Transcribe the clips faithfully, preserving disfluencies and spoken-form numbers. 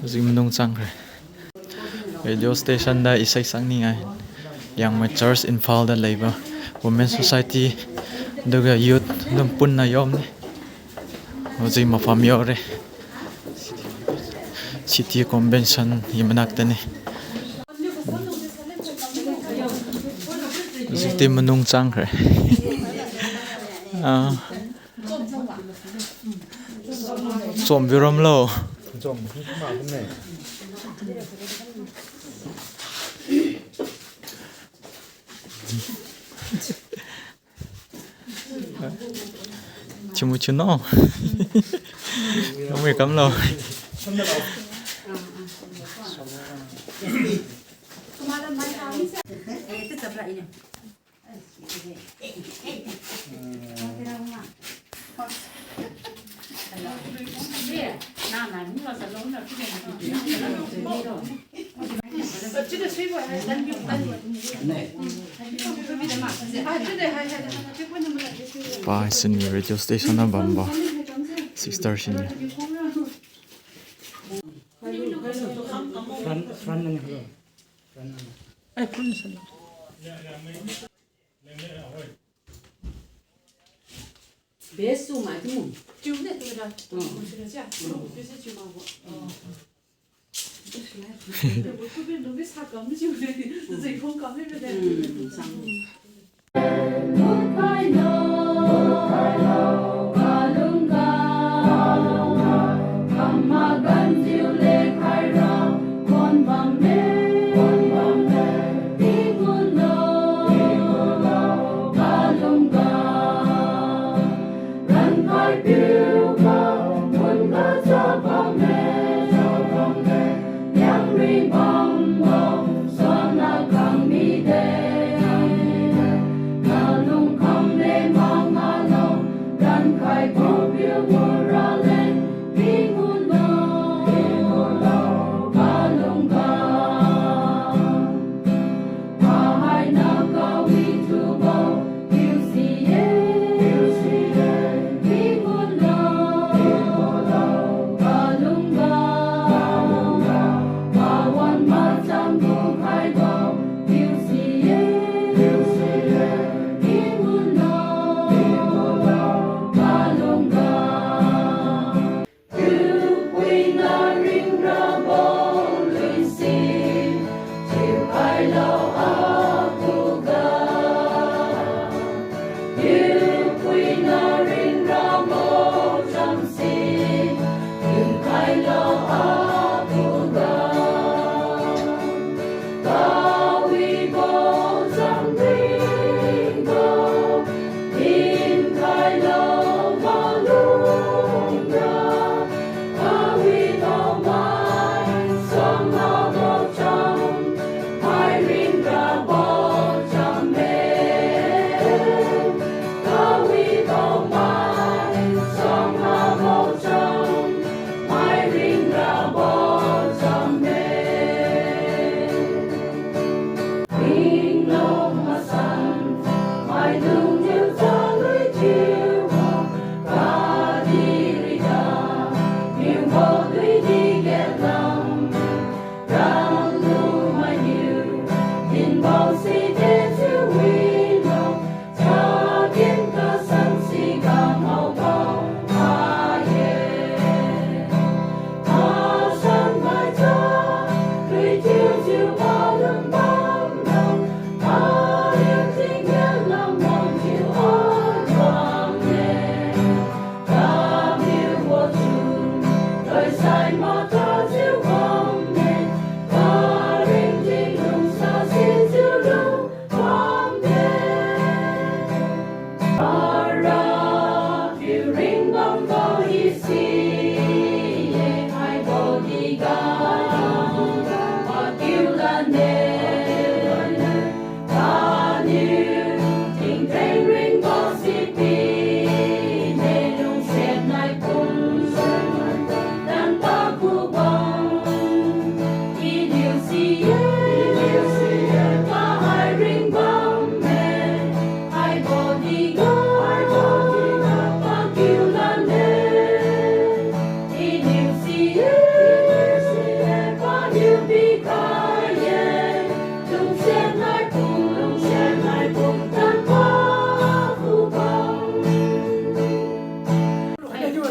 Hujing manung changkhai. Radio station da isai sakni ngai. Liangmai Church Imphal da leibo Women Society, aduga youth dum punna yom ni. Hujing mafam yaore. City Convention i manakta ni. Hujingti manung changkhai. Ah. Chom birom lo. Chimu chiu no. Kamui kamlo. Pa sini radio station na bambo. Sister sini. Front, front na ni, hello. Front na ni. Ai, kun sana. Best tu mai tu mu. Chiu ne tu da. Hmm. Chiu ne sia. Hmm. Chiu se chiu ma bo. Hmm.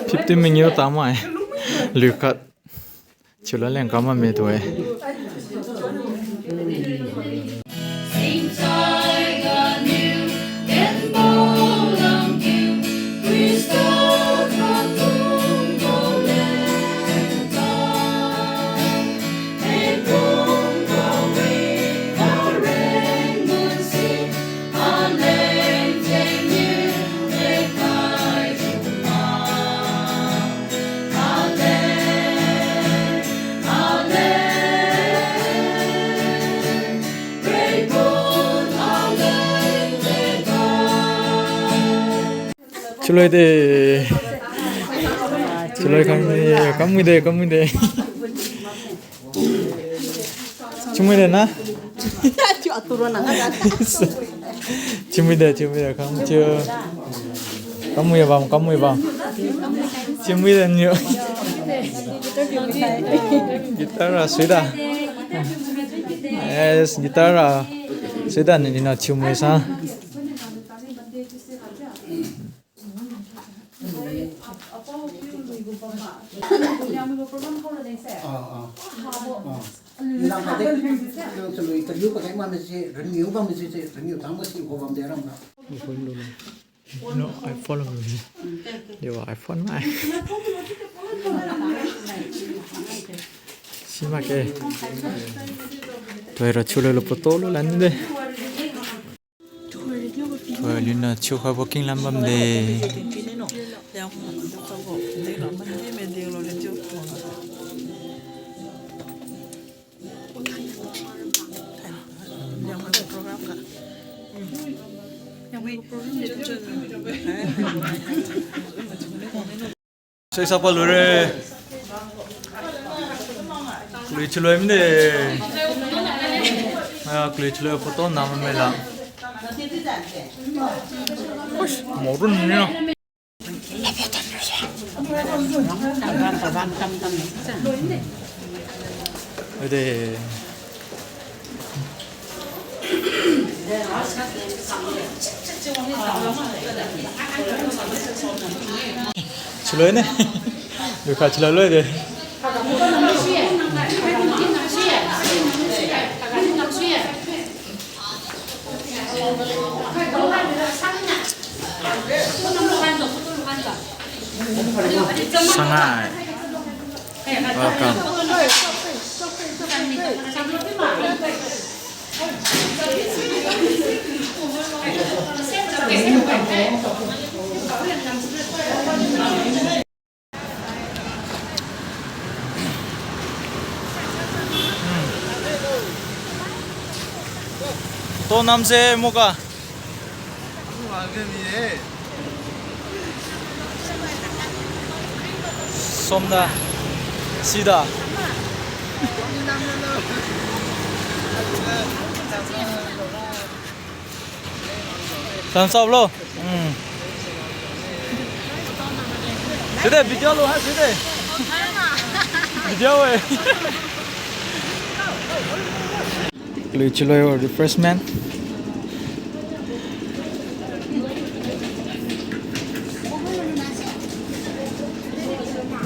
Fifteen minute tamai. Liu khat. Chiu la leng kam ma me tu e. Chiuloi de. Chiuloi kam, kam mui de, kam mui de. Chiumui de na? Chiu atu ro na na ga. Chiumui de, chiumui de, kam chiu. Kam mui bam, kam mui bam. Chiumui de niu. Guitar ra suida. Yes, guitar ra suida ni, ni na chiumui sa. No, iPhone lo. Deba iPhone mai. Simak ke. Tuira chiuloi lo photo lo lan de. Oi, lina chiu kha walking lam bam de. Sai sapa lure. Kuli chiloi mide. Ah, kuli chiloi photo nam me la. Ush, morun ni no. Ade. Chiloi ne. Lukha chiloi loi de. Sangai. Welcome. To namse muka. Somda. Sida. Thumbs up lo. Hmm. Side video lo ha side. Video e. Kuli chiloi o refreshment.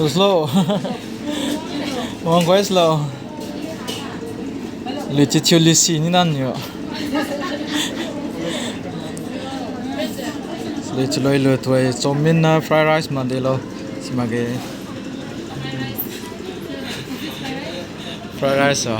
Slow. Wang guys lo. Lichiu chiu lisi ni nan yo. Lichiu loi lu tuai chomin na fried rice ma de lo. Simak ge. Fried rice o.